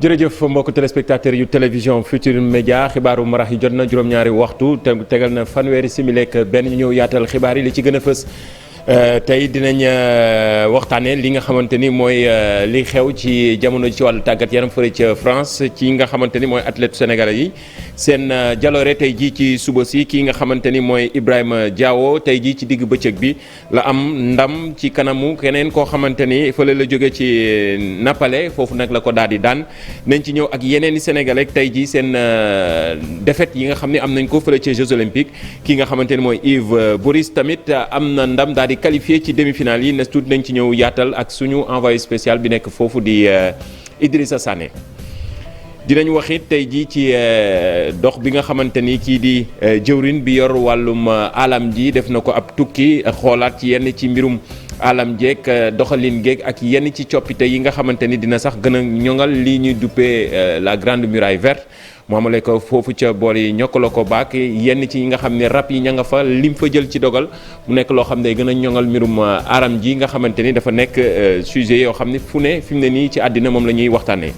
jërëjëf mbokk téléspectateurs yu télévision Futurs Médias xibaaru marax yi jot na juróom-ñaari waxtu tegal na fanweeri simili ak benn ñu ñëw yaatal xibaar yi li ci gën a fës. tey dinañ waxtaanee li nga xamante ni mooy li xew ci jamono ci wàllu tàggat yaram fële ca France ci nga xamante ni mooy athlète sénégalais yi seen jaloore tey jii ci suba si kii nga xamante ni mooy Ibrahima Diawo tey jii ci digg bëccëg bi la am ndam ci kanamu keneen koo xamante ni fële la jóge ci Naples foofu nag la ko daal di daan nañ ci ñëw ak yeneen i sénégalais tey jii seen défaite yi nga xam ne am nañ ko fële ca Jeux olympiques ki nga xamante ni mooy Yves Boris tamit am na ndam daal di qualifié ci demi-finale yi nes tuuti nañ ci ñëw yaatal ak suñu envoyé spécial bi nekk foofu di Idrissa Sané dinañ wax it tey jii ci dox bi nga xamante ni kii di jëwrin bi yor wàllum alam ji def na ko ab tukki xoolaat ci yenn ci mbirum alam jeeg doxalin geeg ak yenn ci coppite yi nga xamante ni dina sax gën a ñoŋal lii ñuy duppee la grande muraille verte mu amale ko foofu ca bool yi ñokkaloo ko baak yenn ci nga xam ne rab yi ña nga fa lim fa jël ci dogal mu nekk loo xam ne gën a ñoŋal mbirum aram ji nga xamante ni dafa nekk sujet yoo xam ne fu ne fi mu ne nii ci àddina moom la ñuy waxtaanee.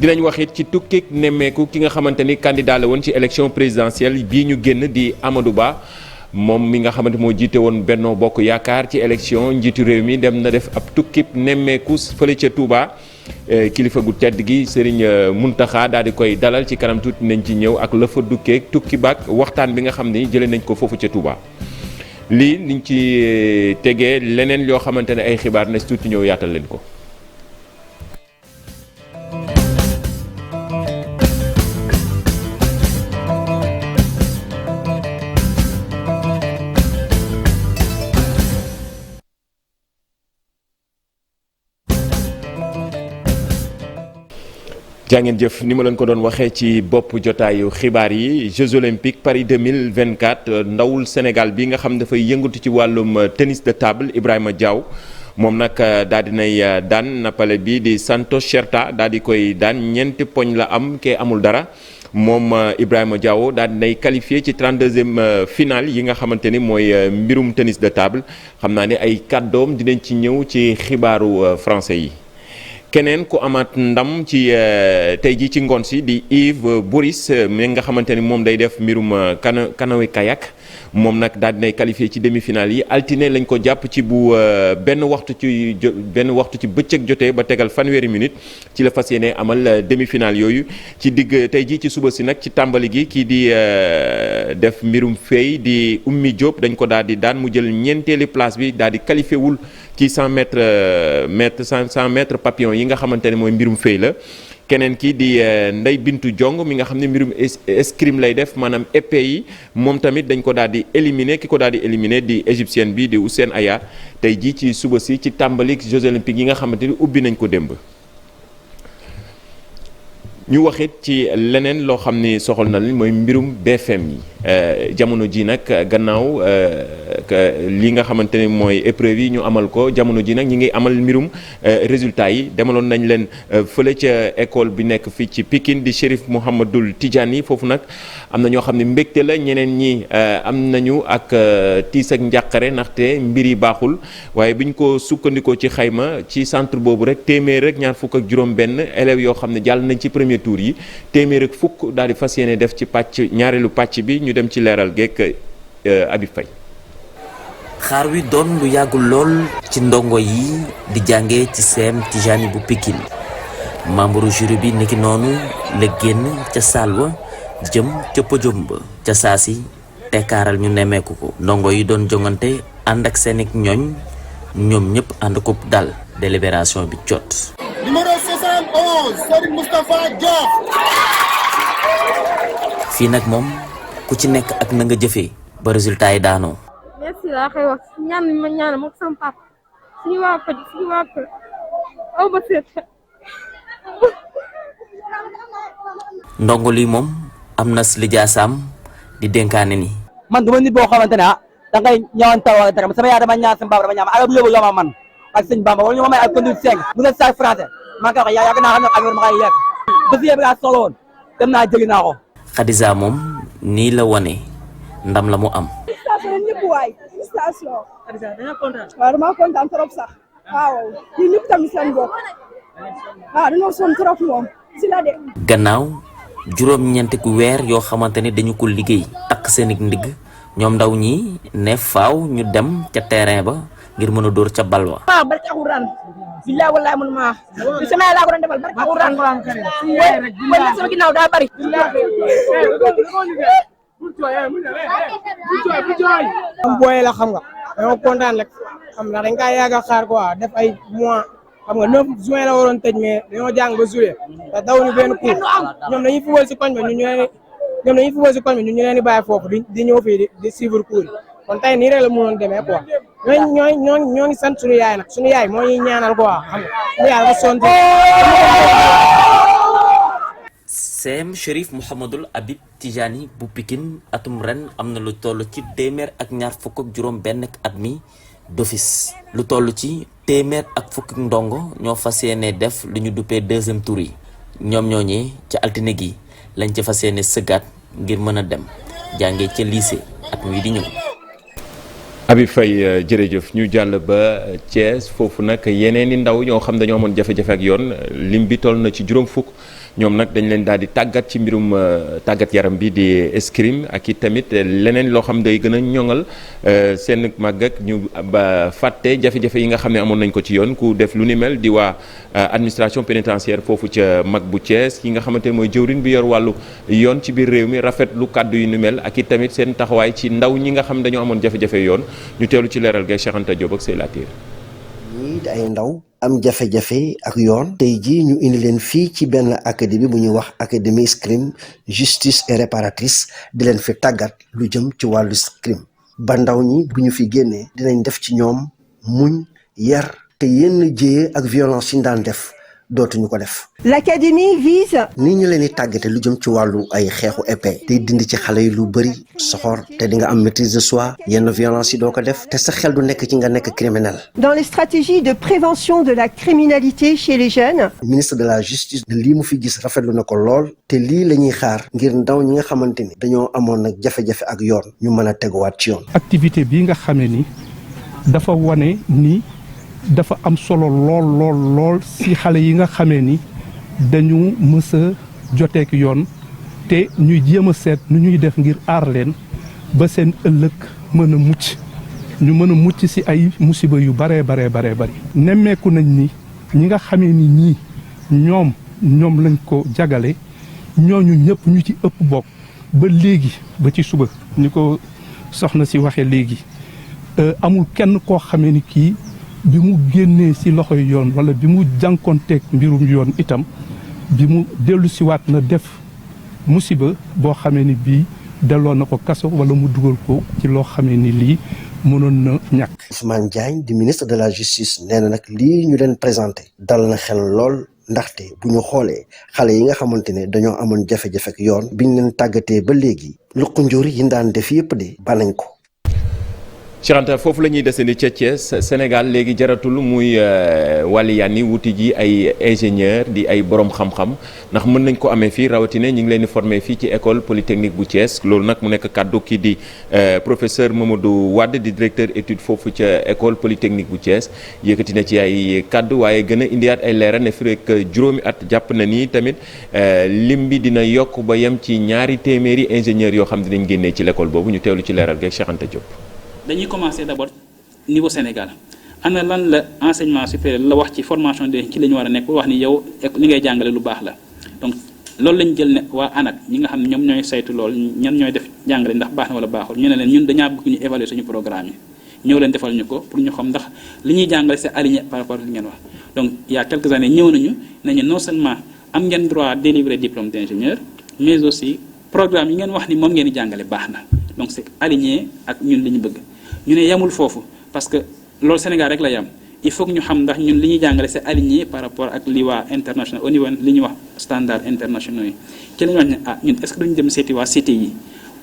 dinañ wax it ci tukkik nemmeeku ki nga xamante ni candidat la woon ci élection présidentielle bii ñu génn di Amadou Ba moom mi nga xamante moo jiite woon Benno Bokk Yaakaar ci élection njiitu réew mi dem na def ab tukkib nemmeeku fële ca Touba. kilifa gu tedd gi Serigne Mountakha daal di koy dalal ci kanam tuuti nañ ci ñëw ak la fa dukkeeg tukki baak waxtaan bi nga xam ni jëlee nañ ko foofu ca Touba. lii liñ ci tegee leneen yoo xamante ne ay xibaar na tuuti ñëw yaatal leen ko. jàngeen jëf ni ma leen ko doon waxee ci bopp jotaayu xibaar yi Jeux olympiques Paris 2024 ndawul Sénégal bi nga xam dafay yëngatu ci wàllum tennis de table Ibrahima Diaw moom nag daal dinay daan Napalais bi di Santos Certa daal di koy daan ñeenti poñ la am kee amul dara moom Ibrahima Diaw daal dinay qualifié ci 32e finale yi nga xamante ni mooy mbirum tennis de table xam naa ne ay kàddoom dinañ ci ñëw ci xibaaru français yi. keneen ku amaat ndam ci tey jii ci ngoon si di Yves Boris mi nga xamante ni moom day def mbirum canoë kayak moom nag daal dinay qualifié ci demi-finale yi altine lañ ko jàpp ci bu benn waxtu ci bëccëg jotee ba tegal fanweeri minute ci la fas yéene amal demi-finale yooyu ci digg tey jii ci suba si nag ci tàmbali gi kii di def mbirum fey di Oumy Diop dañ ko daal di daan mu jël ñeenteeli place bi daal di qualifié wul ci 100 mètres papillon yi nga xamante ne mooy mbirum fey la keneen kii di Ndey Bintu Jong mi nga xam ne mbirum escrime lay def maanaam épée yi moom tamit dañ ko daal di éliminer ki ko daal di éliminer di égyptienne bi di Houssène Aya tey jii ci suba si ci tàmbali Jeux olympiques yi nga xamante ni ubbi nañ ko démb. ñu waxit ci leneen loo xam ni soxal na li mooy mbirum BFM yi jamono ji nag gannaaw li nga xamante ne mooy épreuve yi ñu amal ko jamono ji nag ñi ngi amal mbirum résultat yi demaloon nañ leen fële ca école bi nekk fii ci Pikine di Chérif Mouhamadoul Tidiane yi foofu nag am na ñoo xam ne mbégte la ñeneen ñi am nañu ak tiis ak njàqare ndaxte mbir yi baaxul waaye bi ñu ko sukkandikoo ci xayma ci centre boobu rek téeméer rek ñaar fukk ak juróom benn élèves yoo xam ne jàll nañ ci premier tour yi téeméer ak fukk daal di fas yéene def ci pàcc ñaareelu pàcc bi ñu dem ci leeral geek Habib Faye. xaar wi doon lu yàggul lool ci ndongo yi di jànge ci CEM Tijani bu Pikine membre jury bi niki noonu la génn ca salle wa jëm ca podium ba ca saasi tekkaaral ñu nemmeeku ko ndongo yi doon jongante ànd ak seen ñooñ ñoom ñëpp ànd ko dal délibération bi jot. numéro 71 Serigne Moustapha Diop. fii nag moom ku ci nekk ak na nga jëfee ba résultat yi daanoo. merci laa koy wax ñaan ma ñaan ma sama papa suñu waa kër aw ma seet. ndongo lii moom am na si lijaasaam di dénkaane ni. man du ma nit boo xamante ne da ngay ñëwantal wala dara sama yaay dama ñaan sama baba dama ñaan alal bu yóbbu yoma man ak sëñ Bamba wala ñu ma may ak conduite 5 bu nga sax français maa ngi koy wax yàgg naa xam ne affaire ma koy yegg ba si yëpp laa soxla woon dem naa jëli naa ko. Khadija moom nii la wane ndam la mu am. station ñëpp waay station. Khadija da nga kontaan. waaw dama kontaan trop sax waaw ñun ñëpp tamit seen bopp waaw dañoo sonn trop moom gannaaw juróom-ñeenti ku weer yoo xamante ne dañu ko liggéey takk seen ndigg ñoom ndaw ñi ne faaw ñu dem ca terrain ba ngir mën a dóor ca bal wa. waaw barke alxuraan billaay wallaay mun maa ci sama laa ko doon defal barke alxuraan mooy nag sama ginnaaw daa bari. am booy la xam nga dañoo kontaan rek xam nga dañ kaa yàgg a xaar quoi def ay mois xam nga 9 juin la waroon tëj mais dañoo jàng ba juillet te dawuñu benn cours ñoom dañuy football si koñ ba ñu leen di bàyyi foofu di ñëw fii di suivre cours yi kon tey nii rek la mënoon demee quoi ñoo ngi sant suñu yaay nag suñu yaay moo ñuy ñaanal quoi xam nga suñu yaay dafa sonn. CEM Cherif Mouhamadul Habib Tijani bu Pikine atum ren am na lu toll ci téeméer ak ñaar fukk ak juróom benn at mi d'office lu toll ci téeméer ak fukki ndongo ñoo fas yéene def li ñu duppee deuxième tour yi ñoom ñooñee ca altine gi lañ ca fas yéene sëggaat ngir mën a dem jàngee ca lycée at mi di ñëw. Habib Faye jërëjëf ñu jàll ba Thiès foofu nag yeneen i ndaw ñoo xam dañoo amoon jafe-jafe ak yoon lim bi toll na ci juróom fukk ñoom nag dañ leen daal di tàggat ci mbirum tàggat yaram bi di escrime ak i tamit leneen loo xam day gën a ñoŋal seen màgg ak ñu ba fàtte jafe-jafe yi nga xam ne amoon nañ ko ci yoon ku def lu ni mel di waa administration pénitentiaire foofu ca mag bu Thiès yi nga xamante ne mooy jëwriñ bi yor wàllu yoon ci biir réew mi rafet lu kàddu yu ni mel ak i tamit seen taxawaay ci ndaw ñi nga xam dañoo amoon jafe-jafe yoon ñu teelu ci leeral gay Cheikh Anta Diop ak Sey Latir ñii di ay ndaw am jafe-jafe ak yoon tey jii ñu indi leen fii ci benn académie bu ñuy wax académie escrime justice et réparatrice di leen fi tàggat lu jëm ci wàllu escrime ba ndaw ñi bu ñu fi génnee dinañ def ci ñoom muñ yar te yenn jéye ak violence yi ñu daan def dootuñu ko def. L'académie vise. ni ñu leen di tàggate lu jëm ci wàllu ay xeexu épée day dindi ci xale yi lu bëri soxor te di nga am maîtrise de soi yenn violence yi doo ko def te sa xel du nekk ci nga nekk criminel. Dans les stratégies de prévention de la criminalité chez les jeunes. ministre de la justice lii mu fi gis rafetlu na ko lool te lii la ñuy xaar ngir ndaw ñi nga xamante ni dañoo amoon nag jafe-jafe ak yoon ñu mën a teguwaat ci yoon. activité bii nga xamee ni dafa wane ni. dafa am solo lool ci xale yi nga xamee ni dañu mës a joteek yoon te ñuy jéem a seet nu ñuy def ngir aar leen ba seen ëllëg mën a mucc ñu mën a mucc ci ay musiba yu bare bari nemmeeku nañ ni ñi nga xamee ni ñii ñoom lañ ko jagale ñooñu ñëpp ñu ci ëpp bokk ba léegi ba ci suba ni ko soxna si waxee léegi amul kenn koo xamee ni kii bi mu génnee ci loxoy yoon wala bi mu jànkoonteeg mbirum yoon itam bi mu dellu siwaat na def musiba boo xamee ni bii delloo na ko kaso wala mu dugal ko ci loo xamee ni lii mënoon na ñàkk. Ousmane Diagne di ministre de la justice nee na nag lii ñu leen présenté dal na xel lool ndaxte bu ñu xoolee xale yi nga xamante ne dañoo amoon jafe-jafe ak yoon biñ leen tàggatee ba léegi luq njóor yi daan def yëpp de banañ ko. Cheikh Anta foofu la ñuy desandi ca Thiès Sénégal léegi jaratul muy wàlliyaani wuti ji ay ingénieur di ay borom xam-xam ndax mën nañ ko amee fii rawatina ñu ngi leen di former fii ci école polytechnique bu Thiès loolu nag mu nekk kàddu kii di professeur Mamadou Wade di directeur étude foofu ca école polytechnique bu Thiès yëkkati na ci ay kàddu waaye gën a indiwaat ay leeral ne fi rek juróomi at jàpp na ni tamit lim bi dina yokk ba yem ci ñaari téeméeri ingénieurs yoo xam dinañ génnee ci l'école boobu ñu teewlu ci leeral geeg Cheikh Anta Diop. dañuy commencer d'abord niveau Sénégal ana lan la enseignement supérieur la wax ci formation de ci la ñu war a nekk wax ni yow li ngay jàngale lu baax la donc loolu lañ jël ne waa ANAQ ñi nga xam ne ñoom ñooy saytu lool ñan ñooy def jàngale ndax baax na wala baaxul ñu ne leen ñun dañaa bëgg ñu évaluer suñu programme yi ñëw leen defal ñu ko pour ñu xam ndax li ñuy jàngale c'est aligné par rapport ak li ngeen wax donc il y a quelques années ñëw nañu nañu non seulement am ngeen droit à délivrer diplôme d'ingénieur mais aussi programme yi ngeen wax ni moom ngeen di jàngale baax na donc c'est aligné ak ñun li ñu bëgg ñu ne yamul foofu parce que loolu Sénégal rek la yam il faut que ñu xam ndax ñun li ñuy jàngale c'est aligné par rapport ak li waa international au niveau li ñuy wax standard internationaux yi ci la ñu wax ne ñun est-ce que duñu dem seeti waa CTI yi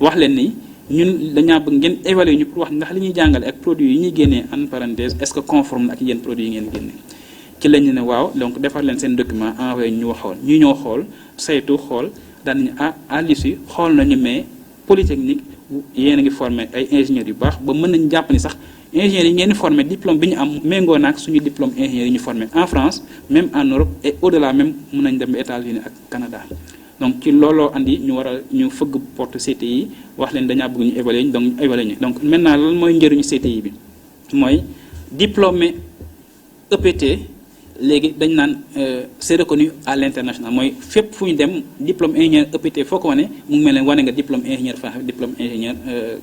wax leen ni ñun dañaa bëgg ngeen évaluer ñu pour wax ndax li ñuy jàngale ak produits yi ñuy génnee en parenthèse est-ce que conforme na ak yéen produits yi ngeen génne ci la ñu ne waaw donc defar leen seen document envoyé ñu xool ñu ñëw xool saytu xool daan nañu à l'issue xool nañu mais polytechnique yéen a ngi formé ay ingénieurs yu baax ba mën nañu jàpp ni sax ingénieurs yi ngeen formé diplôme bi ñu am méngoo naag suñu diplôme ingénieurs yi ñu formé en France même en Europe et au-delà même mën nañ dem ba États-Unis ak Canada. donc ci looloo andi ñu war a ñu fëgg porte CTI yi wax leen dañaa bëgg ñu évaluer ñu donc évaluer ñu donc maintenant lan mooy njëriñu CTI bi mooy diplômé EPT léegi dañ naan c'est reconnu à l'international mooy fépp fu ñu dem diplôme ingénieur EPT foo ko wane mu ngi mel ne wane nga diplôme ingénieur français diplôme ingénieur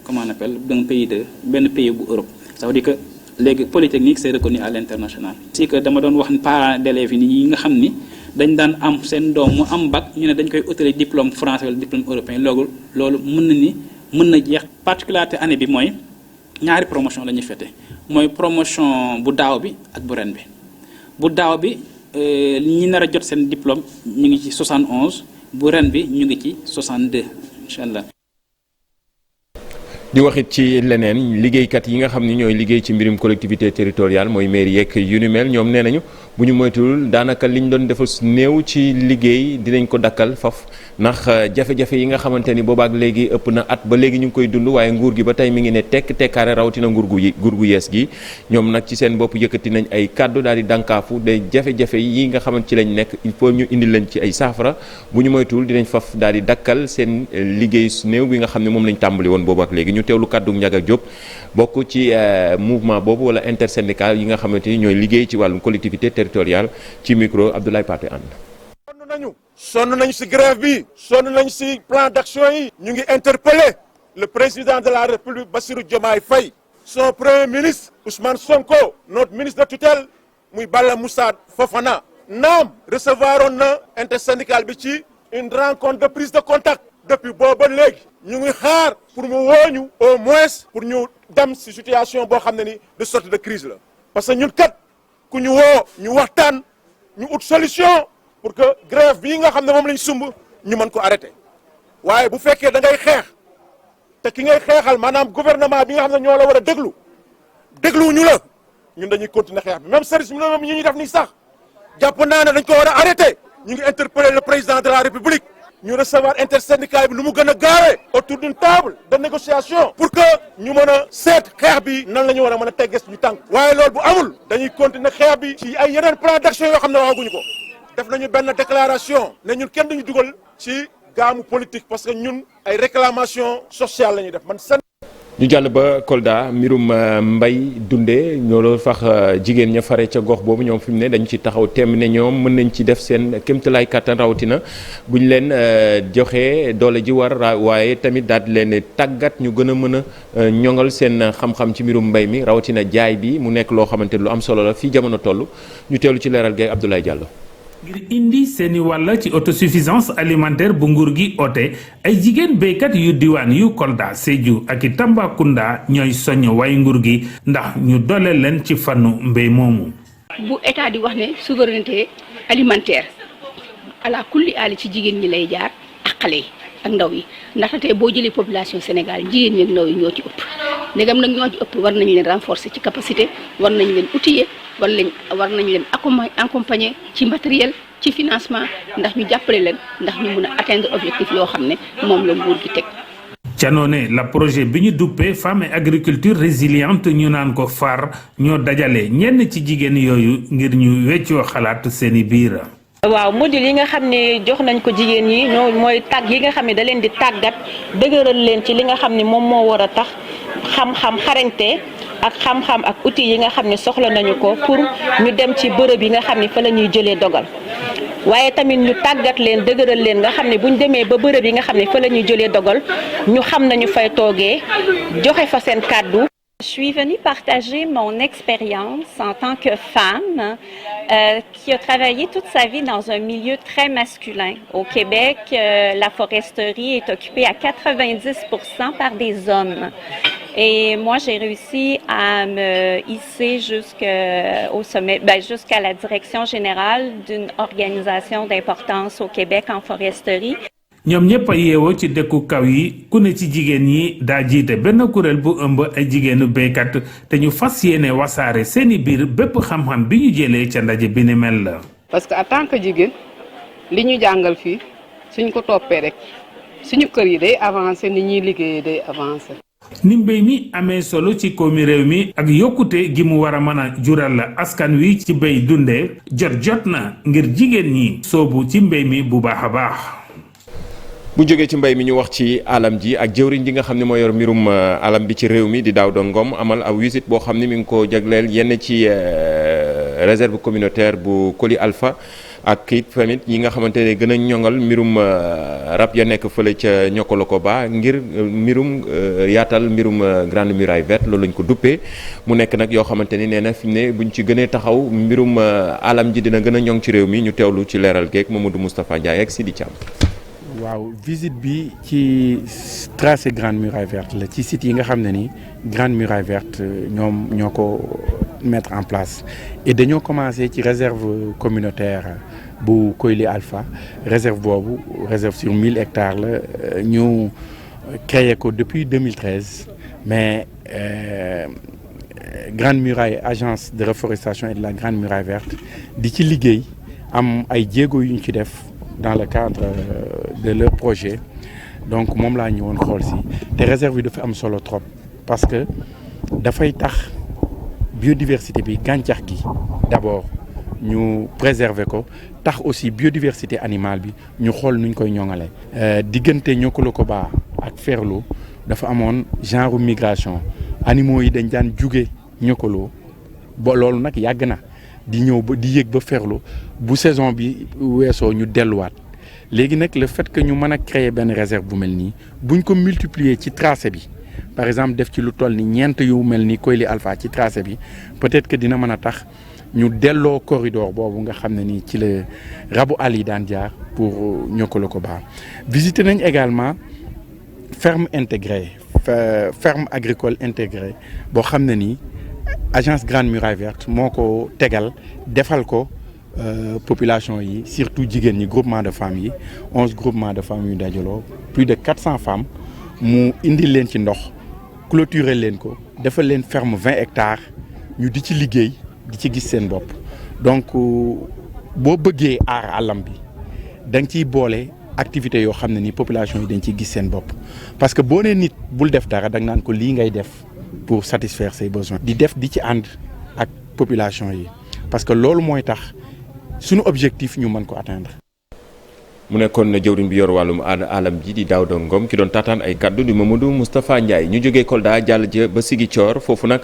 comment on appelle d'un pays de benn pays bu Europe ça veut dire que léegi polytechnique c'est reconnu à l'international. si que dama doon wax parents d'élèves yi ñi nga xam ni dañ daan am seen doom mu am bac ñu ne dañ koy utalee diplôme français wala diplôme européen loolu mën na jeex. particularité année bi mooy ñaari promotion la ñuy fête mooy promotion bu daaw bi ak bu ren bi bu daaw bi ñi nar a jot seen diplôme ñu ngi ci 71 bu ren bi ñu ngi ci 62 incha allah. di waxit ci leneen liggéeykat yi nga xam ni ñooy liggéey ci mbirum collectivité territoriale mooy mairie yeeg yu ni mel ñoom nee nañu bu ñu moytuwul daanaka liñ doon defal néew ci liggéey dinañ ko dakkal faf ndax jafe-jafe yi nga xamante ni boobaak léegi ëpp na at ba léegi ñu ngi koy dund waaye nguur gi ba tey mi ngi ne tekkaare rawatina nguur gu yees gi ñoom nag ci seen bopp yëkkati nañ ay kàddu daal di dànkaafu de jafe-jafe yi nga xamante ci lañ nekk il faut ñu indi leen ci ay saafara bu ñu moytuwul dinañ faf daal di dakkal seen liggéey su néew bi nga xam ne moom lañ tàmbali woon boobaak léegi ñu teewlu kàddu Ndiaga Diop bokk ci mouvement boobu wala intersyndical yi nga xamante ni ñooy liggéey ci wàllum collectivité territoriale ci micro Abdoulaye Pathé Anne. sonn nañu ci grève bi sonn nañu ci plan d'action yi ñu ngi interpeller le président de la République Bassirou Diomaye Faye son premier ministre Ousmane Sonko notre ministre de tutelle muy Balla Moussa Fofana naam recevoir oon na intersyndical bi ci une rencontre de prise de contact depuis booba léegi ñu ngi xaar pour mu wooñu au moins pour ñu dem ci situation boo xam ne ni de sortie de crise la parce que ñun kat ku ñu woo ñu waxtaan ñu ut solution pour que grève bii nga xam ne moom lañ sumb ñu mën ko arrêter waaye bu fekkee da ngay xeex te ki ngay xeexal maanaam gouvernement bi nga xam ne ñoo la war a dégluwuñu la ñun dañuy continuer xeex bi même service bi ñu ñuy def nii sax jàpp naa ne dañ ko war a arrêter ñu ngi interpeller le président de la République ñu recevoir intersyndical bi nu mu gën a gaawee autour d'une table de négociation pour que ñu mën a seet xeex bi nan la ñu war a mën a teggee suñu tànk waaye loolu bu amul dañuy continuer xeex bi ci ay yeneen plan d'action yoo xam ne waxaguñu ko def nañu benn déclaration ne ñun kenn duñu dugal ci gaamu politique parce que ñun ay réclamation sociale la ñuy def man seen ñu jàll ba Kolda mbirum mbay dundee ñoo fax jigéen ña fare ca gox boobu ñoom fi mu ne dañu ci taxaw temm ne ñoom mën nañ ci def seen kéemtalaay kàttan rawatina bu ñu leen joxe doole ji war waaye tamit daal di leen tàggat ñu gën a mën a ñoŋal seen xam-xam ci mbirum mbay mi rawatina jaay bi mu nekk loo xamante lu am solo la fii jamono toll ñu teelu ci leeral gay Abdoulaye Diallo. ngir indi seeni wàll ci autosuffisance alimentaire bu nguur gi oote ay jigéen béykat yu diwaan yu Kolda Sédhiou ak i Tambacounda ñooy soññ way nguur gi ndax ñu doole leen ci fànnu mbéy moomu. bu état di wax ne souveraineté alimentaire ala kulli aali ci jigéen ñi lay jaar ak xale yi ak ndaw yi ndaxte tey boo jëlee population Sénégal jigéen ñi ak ndaw yi ñoo ci ëpp ndegam nag ñoo ci ëpp war nañ leen renforcer ci capacité war nañ leen outiller war nañ leen accompagner ci matériel ci financement ndax ñu jàppale leen ndax ñu mun a atteindre objectif yoo xam ne moom la nguur gi teg. ca noone la projet bi ñu duppee femme et agriculture résiliente ñu naan ko FAR ñoo dajale ñenn ci jigéen yooyu ngir ñu weccoo xalaat seeni biir. waaw module yi nga xam ne jox nañ ko jigéen ñi ñoo mooy tàgg yi nga xam ne da leen di tàggat dëgëral leen ci li nga xam ne moom moo war a tax xam-xam xarañte ak xam-xam ak outils yi nga xam ne soxla nañu ko pour ñu dem ci bërëb yi nga xam ne fa la ñuy jëlee dogal waaye tamit ñu tàggat leen dëgëral leen nga xam ne bu ñu demee ba bërëb yi nga xam ne fa la ñuy jëlee dogal ñu xam nañu fay toogee joxe fa seen kàddu. Je suis venue partager mon expérience en tant que femme qui a travaillé toute sa vie dans un milieu très masculin. Au Québec, la foresterie est occupée à 90% par des hommes. Et moi, j'ai réussi à me hisser jusqu'au sommet, jusqu'à la direction générale d'une organisation d'importance au Québec en foresterie. ñoom ñëpp a yeewoo ci dëkku kaw yi ku ne ci jigéen ñi daa jiite benn kuréel bu ëmb ay jigéenu béykat te ñu fas yéene wasaare seeni biir bépp xam-xam bi ñu jëlee ca ndaje bi ni mel la. parce que en tant que jigéen li ñu jàngal fii suñ ko toppee rek suñu kër yi day avancer ni ñuy liggéeyee day avancer. ni mbéy mi amee solo ci koomi réew mi ak yokkute gi mu war a mën a jural la askan wi ci béy dundee jot na ngir jigéen ñi soobu ci mbéy mi bu baax a baax. bu jógee ci mbay mi ñu wax ci alam ji ak jëwriñ ji nga xam ne moo yor mbirum alam bi ci réew mi di Daouda Ngom amal aw visite boo xam ne mi ngi ko jagleel yenn ci réserve communautaire bu Koli Alpha ak it tamit ñi nga xamante ne gën a ñoŋal mbirum rab ya nekk fële ca Niokolo-Koba ngir mbirum yaatal mbirum grande muraille verte loolu lañ ko duppee mu nekk nag yoo xamante ni nee na fi mu ne buñ ci gënee taxaw mbirum alam ji dina gën a ñoŋ ci réew mi ñu teewlu ci leeral geek Mamadou Moustapha Ndiaye ak Sidi Thiam. waaw visite bi ci tracé grande muraille verte la ci site yi nga xam ne ni grande muraille verte ñoom ñoo ko mettre en place et dañoo commencé ci réserve communautaire bu Koili Alpha réserve boobu réserve sur 1000 hectares la ñu créé ko depuis 2013 mais grande muraille agence de reforestation et de la grande muraille verte di ci liggéey am ay jéego yu ñu ci def dans le cadre de leur projet donc moom laa ñëwoon xool si te réserve bi dafa am solo trop parce que dafay tax biodiversité bi gàncax gi d'abord ñu préserver ko tax aussi biodiversité animale bi ñu xool nuñ koy ñoŋale diggante Niokolo-Koba ak Ferlo dafa amoon genre migration animaux yi dañ daan jóge Niokolo ba loolu nag yàgg na di ñëw ba di yéeg ba Ferlo bu saison bi weesoo ñu delluwaat léegi nag le fait que ñu mën a créer benn réserve bu mel nii buñ ko multiplier ci tracé bi par exemple def ci lu toll ni ñeent yu mel ni Koili Alpha ci tracé bi peut-être que dina mën a tax ñu delloo corridor boobu nga xam ne nii ci la rabu àll yi daan jaar pour Niokolo-Koba. visité nañ également ferme intégrée ferme agricole intégrée boo xam ne nii agence grande muraille verte moo ko tegal defal ko population yi surtout jigéen ñi groupement de femmes yi 11 groupements de femmes yu dajaloo plus de 400 femmes mu indil leen ci ndox clôturer leen ko defal leen ferme 20 hectares ñu di ci liggéey di ci gis seen bopp donc boo bëggee aar àllam bi da nga ciy boole activités yoo xam ne ni population yi dañ ciy gis seen bopp parce que boo nee nit bul def dara da nga naan ko lii ngay def pour satisfaire ses besoins di def di ci ànd ak population yi parce que loolu mooy tax suñu objectif ñu mën ko atteindre. mu nekkoon jëwriñ bi yor wàllum alam ji di Daouda Ngom ki doon taataan ay kaddu di Mamadou Moustapha Ndiaye ñu jógee Kolda jàll ja ba Ziguinchor foofu nag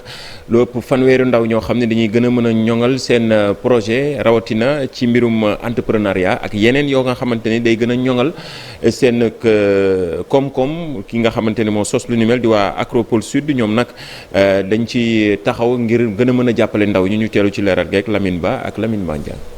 lu ëpp fanweeri ndaw ñoo xam ne dañuy gën a mën a ñoŋal seen projet rawatina ci mbirum entrepreneuriat ak yeneen yoo nga xamante ni day gën a ñoŋal seen koom-koom ki nga xamante ne moo sos lu ni mel di waa Acropole Sud ñoom nag dañ ci taxaw ngir gën a mën a jàppale ndaw ñi ñu teelu ci leeral geek Lamine Ba ak Lamine Mandiane.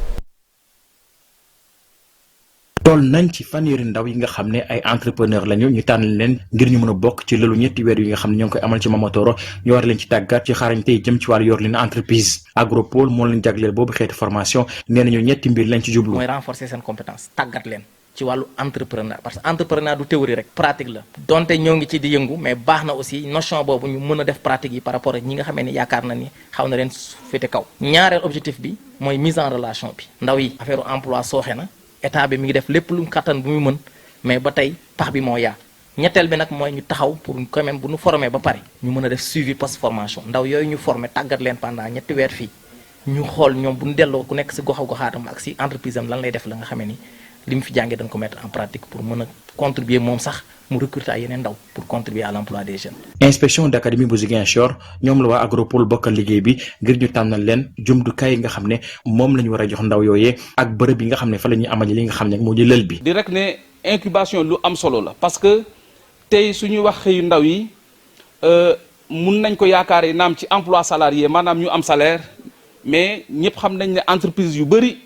toll nañ ci fanweeri ndaw yi nga xam ne ay entrepreneur lañu ñu tànn leen ngir ñu mën a bokk ci lëlu ñetti weer yi nga xam ne ñoo ngi koy amal ci Mamatoro ñu war leen ci tàggat ci xarañte yi jëm ci wàllu yor leen entreprise Agropole moo leen jagleel boobu xeetu formation nee nañu ñetti mbir lañ ci jublu. mooy renforcer seen compétence tàggat leen ci wàllu entrepreneur parce que entrepreneur du théorie rek pratique la donte ñoo ngi ci di yëngu mais baax na aussi notion boobu ñu mën a def pratique yi par rapport ak ñi nga xamee ni yaakaar na ni xaw na leen féete kaw ñaareel objectif bi mooy mise en relation bi ndaw yi affaire emploi sooxe na état bi mi ngi def lépp lu kattan bu mu mën mais ba tey pax bi moo yaa ñetteel bi nag mooy ñu taxaw pour quand même bu ñu formé ba pare ñu mën a def suivi post formation ndaw yooyu ñu formé tàggat leen pendant ñetti weer fii ñu xool ñoom bu ñu delloo ku nekk si goxaatam ak si entreprise am lan lay def la nga xamee ni li mu fi jàngee dañ ko mettre en pratique pour mën a contribuer moom sax mu recruter ay yeneen ndaw pour contribuer à l'emploi des jeunes. inspection d'académie bu Ziguinchor ñoom la waa Agropole bokkal liggéey bi ngir ñu tànnal leen jumtukaay yi nga xam ne moom la ñu war a jox ndaw yooyee ak bërëb yi nga xam ne fa la ñuy amal li nga xam ne moo di lël bi. di rek ne incubation lu am solo la parce que tey suñu wax xëyu ndaw yi mun nañ ko yaakaaree naam ci emploi salarié maanaam ñu am salaire mais ñëpp xam nañ ne entreprise yu bëri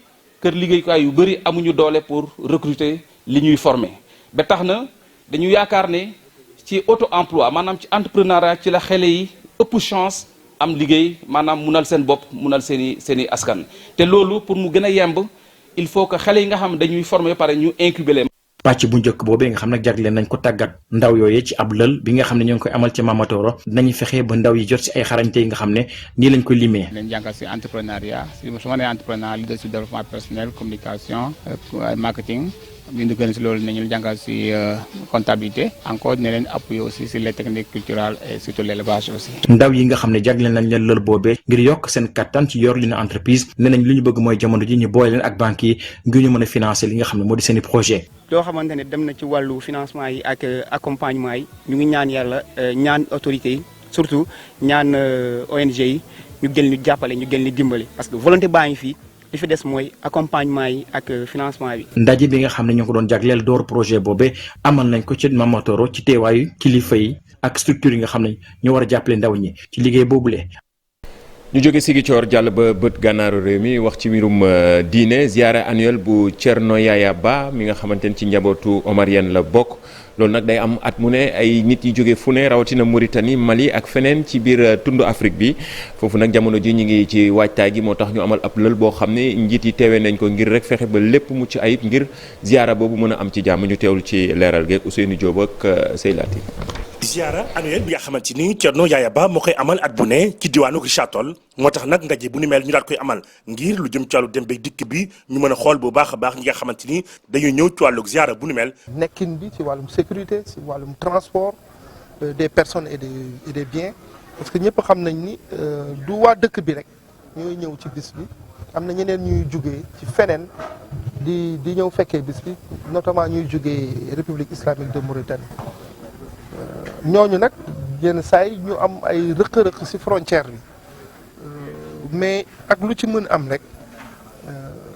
kër liggéeyukaay yu bëri amuñu doole pour recruter li ñuy former ba tax na dañu yaakaar ne ci auto emploi maanaam ci entrepreneuriat ci la xale yi ëpp chance am liggéey maanaam munal seen bopp munal seeni askan te loolu pour mu gën a yemb il faut que xale yi nga xam dañuy former pare ñu incuber leen. pàcc bu njëkk boobee nga xam ne jagleel nañ ko tàggat ndaw yooyee ci ab lël bi nga xam ne ñoo ngi koy amal ci Mamatoro dinañu fexe ba ndaw yi jot si ay xarañte yi nga xam ne nii lañ ko limee. leen jàngal si entrepreneuriat su ma nee entrepreneuriat leadership développement personnel communication marketing bi ñu gën si loolu nañu jàngal si comptabilité encore ne leen appuyer aussi si les techniques culturelles et surtout l'élevage aussi. ndaw yi nga xam ne jagleel nañ leen lël boobee ngir yokk seen kattan ci yor li na entreprise nee nañ li ñu bëgg mooy jamono ji ñu boole leen ak banques yi ngir ñu mën a financer li nga xam ne moo di seen i projet loo xamante ne dem na ci wàllu financement yi ak accompagnement yi ñu ngi ñaan yàlla ñaan autorités yi surtout ñaan ONG yi ñu gën ñu jàppale ñu gën ñu dimbali parce que volonté baa ngi fii li fi des mooy accompagnement yi ak financement bi. ndaje bi nga xam ne ñoo ko doon jagleel door projet boobee amal nañ ko ci Mamatoro ci teewaayu kilifa yi ak structure yi nga xam ne ñoo war a jàppale ndaw ñi ci liggéey boobule. ñu jóge Ziguinchor jàll ba bët gànnaaru réew mi wax ci mbirum diine ziara annuel bu Thierno Yaya Ba mi nga xamante ne ci njabootu Omarien la bokk loolu nag day am at mu ne ay nit yi jóge fu ne rawatina Mauritanie Mali ak feneen ci biir tundu Afrique bi foofu nag jamono ji ñu ngi ci waajtaay gi moo tax ñu amal ab lël boo xam ne njiit yi teewee nañ ko ngir rek fexe ba lépp mucc ayib ngir ziara boobu mën a am ci jàmm ñu teewul ci leeral geeg Ousseynou Diop ak Seylati. ziara annuel bi nga xamante ni Thierno Yaya Ba moo koy amal at bu ne ci diwaanu Richard Toll moo tax nag ndaje bu ni mel ñu daal koy amal ngir lu jëm ci wàllu dem beeg dikk bi ñu mën a xool bu baax a baax ñi nga xamante ni dañuy ñëw ci wàllu ziara bu ni mel. nekkin bi ci wàllum sécurité ci wàllum transport des personnes et des biens parce que ñëpp xam nañ ni du waa dëkk bi rek ñooy ñëw ci bis bi am na ñeneen ñuy jugee ci feneen di ñëw fekkee bis bi notamment ñuy jugee République islamique de Mauritanie. ñooñu nag yenn saay ñu am ay rëq-rëq ci frontière bi mais ak lu ci mën am rek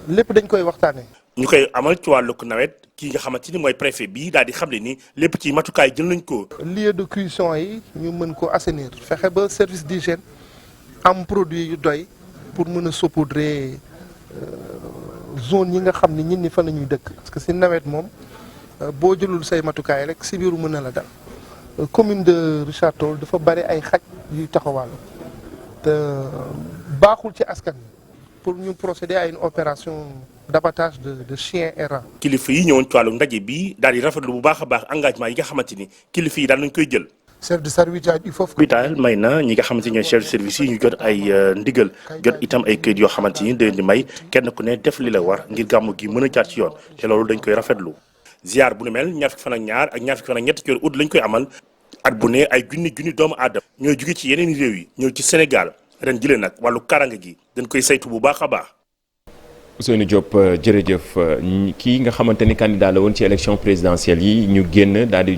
lépp dañ koy waxtaanee. ñu koy amal ci wàllug nawet kii nga xamante ni mooy préfet bi daal di xamle ni lépp ci matukaay jël nañ ko. lieu de cuisson yi ñu mën ko assainir fexe ba service d'hygiène am produit yu doy pour mën a saupoudrer zone yi nga xam ni nit ñi fa la ñuy dëkk. parce que ci nawet moom boo jëlul say matukaay rek ci biiru mën na la dal. commune de Richard Toll dafa bari ay xaj yuy taxawal te baaxul ci askan wi pour ñu procéder à une opération d'abattage de chiens errants. kilifa yi ñëwoon ci wàllu ndaje bi daal di rafetlu bu baax a baax engagement yi nga xamante ni kilifa yi daal nañ koy jël. chef de service il faut. hôpital may na ñi nga xamante ni ñooy chef de service yi ñu jot ay ndigal jot itam ay këyit yoo xamante ni dañ di may kenn ku ne def li la war ngir gàmmu gi mën a jaar ci yoon te loolu dañ koy rafetlu. ziar bu ne mel ñaar fukki fan ak ñaar ak ñaar fukki fan ak ñett ci weeru août lañ koy amal at bu ne ay junni doomu aadama ñooy jóge ci yeneen réew yi ñëw ci Sénégal ren jëlee nag wàllu karange gi dañ koy saytu bu baax a baax. Ousseynou Diop jërëjëf kii nga xamante ni candidat la woon ci élection présidentielle yi ñu génn daal di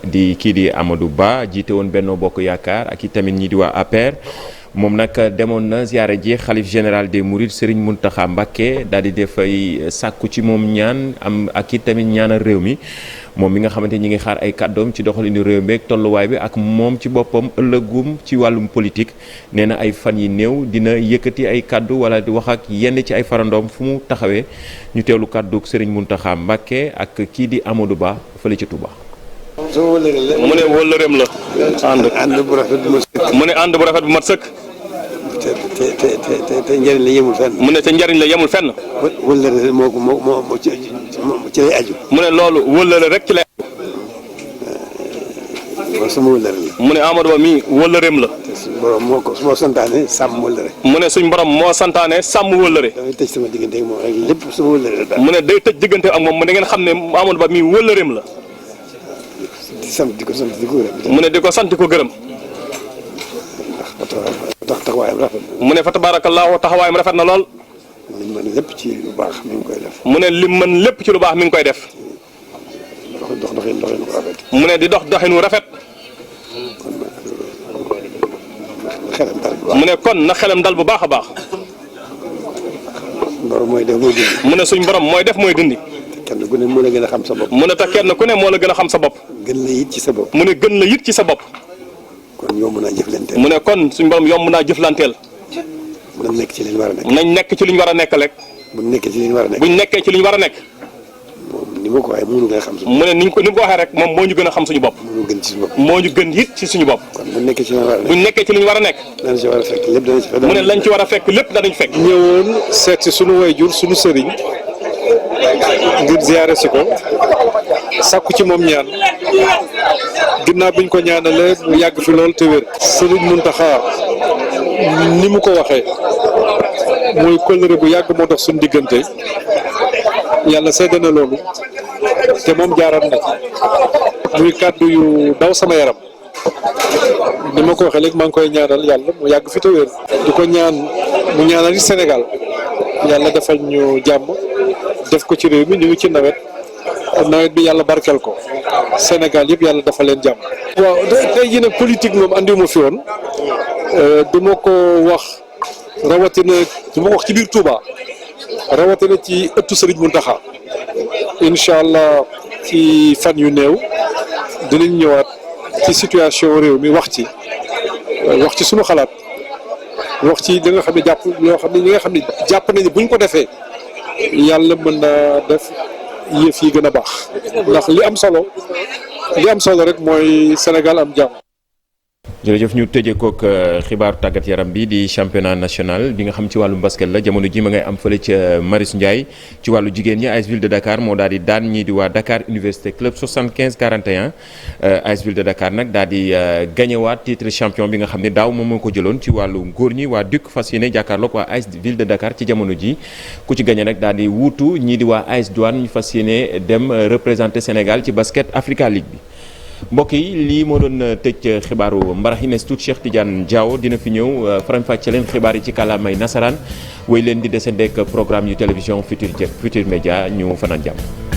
di kii di Amadou Ba jiite woon Benno Bokk Yaakaar ak i tamit ñi di waa APR. moom nag demoon na ziyaara ji xalif général des Mourides Serigne Mountakha Mbacké daal di dafay sàkku ci moom ñaan am ak it tamit ñaanal réew mi moom mi nga xamante ñi ngi xaar ay kàddoom ci doxalinu réew mi ak tolluwaay bi ak moom ci boppam ëllëgum ci wàllum politique nee na ay fan yi néew dina yëkkati ay kàddu wala di wax ak yenn ci ay farandoom fu mu taxawee ñu teewlu kàddu Serigne Mountakha Mbacké ak kii di Amadou Ba fële ci Touba. mu ne wëllëreem la ànd bu rafet bu mat sëkk mu ne ànd bu rafet bu mat sëkk te njëriñ la yemul fenn mu ne te njëriñ la yemul fenn wëllëre moo ci lay aju mu ne loolu wëllëre rek ci lay aju sama wëllëre la mu ne Amadou Ba mii wëllëreem la borom moo santaane sàmm wëllëre mu ne suñ borom moo santaane sàmm wëllëre damay tëj sama diggante ak moom rek lépp sama wëllëre la mu ne day tëj diggante ak moom mu ne ngeen xam ne Amadou Ba mii wëllëreem la di ko sant di ko gërëm mu ne di ko sant di ko gërëm ndax taxawaayam rafet mu ne fa tabaarakallaahu taxawaayam rafet na lool li mën lépp ci lu baax mi ngi koy def mu ne li mën lépp ci lu baax mi ngi koy def dox doxin bu rafet mu ne di dox doxin wu rafet mu ne kon na xelam dal bu baax a baax borom mooy def mooy dindi mu ne suñ borom mooy def mooy dindi kenn ku ne moo la gën a xam sa bopp mu ne te kenn ku ne moo la gën a xam sa bopp gën la yit ci sa bopp mu ne gën la yit ci sa bopp kon yomb naa jëflanteel mu ne kon suñ borom yomb naa jëflanteel nañ nekk ci li ñu war a nekk nañ nekk ci li ñu war a nekk rek buñ nekkee ci li ñu war a nekk buñ nekkee ci li ñu war a nekk ni ma ko waxee moo ñu gën a xam suñu mu ne ni mu ko waxee rek moom moo ñu gën a xam suñu bopp moo ñu gën ci suñu bopp moo ñu gën it ci suñu bopp kon buñ nekkee ci li ñu war a nekk buñ nekkee ci li ñu war a nekk danañ ci war a fekk lépp danañ ci fekk mu ne lañ ci war a fekk lépp danañ fekk ñëwoon seet si suñu wayjur suñu sëriñ ngir ziyaare si ko sàkku ci moom ñaan ginnaaw biñ ko ñaanalee mu yàgg fi lool te wér Sëriñ Muntaxa ni mu ko waxee mooy kóllëre bu yàgg moo dox suñu diggante yàlla seede na loolu te moom jaaroon na ci muy kàddu yu daw sama yaram ni ma ko waxee léegi maa ngi koy ñaanal yàlla mu yàgg fi te wér di ko ñaan mu ñaanal ci Sénégal yàlla defal ñu jàmm def ko ci réew mi ñu ngi ci nawet bi yàlla barkeel ko Sénégal yëpp yàlla defal leen jàmm. waaw tey jii nag politique moom andiwuma fi woon du ma ko wax rawatina du ma ko wax ci biir Touba rawatina ci ëttu Serigne Mountakha incha allah ci fan yu néew dinañ ñëwaat ci situation réew mi wax ci sunu xalaat wax ci li nga xam ne jàpp yoo xam ne ñi nga xam ne jàpp nañu buñ ko defee yàlla mën na def yëf yi gën a baax ndax li am solo rek mooy Sénégal am jàmm. jërëjëf ñu tëjee kook xibaaru tàggat yaram bi di championnat national bi nga xam ci wàllu basket la jamono ji ma ngay am fële ca Marius Ndiaye ci wàllu jigéen ñi AS Ville de Dakar moo daal di daan ñii di waa Dakar Université Club 75-41 AS Ville de Dakar nag daal di gañewaat titre champion bi nga xam ne daaw moom moo ko jëloon ci wàllu góor ñi waa DUC fas yéene jàkkaarloog waa AS Ville de Dakar ci jamono ji ku ci gañe nag daal di wuutu ñii di waa AS Douane ñu fas yéene dem représenter Sénégal ci basket Africa League bi. mbokk yi lii moo doon tëj xibaaru mbarax yi nes tuut Cheikh Tidiane Diaw dina fi ñëw faram-fàcce leen xibaar yi ci kàllaamay nasaraan wéy leen di desandeek programme yu télévision Futur Média ñu fanaan jàmm.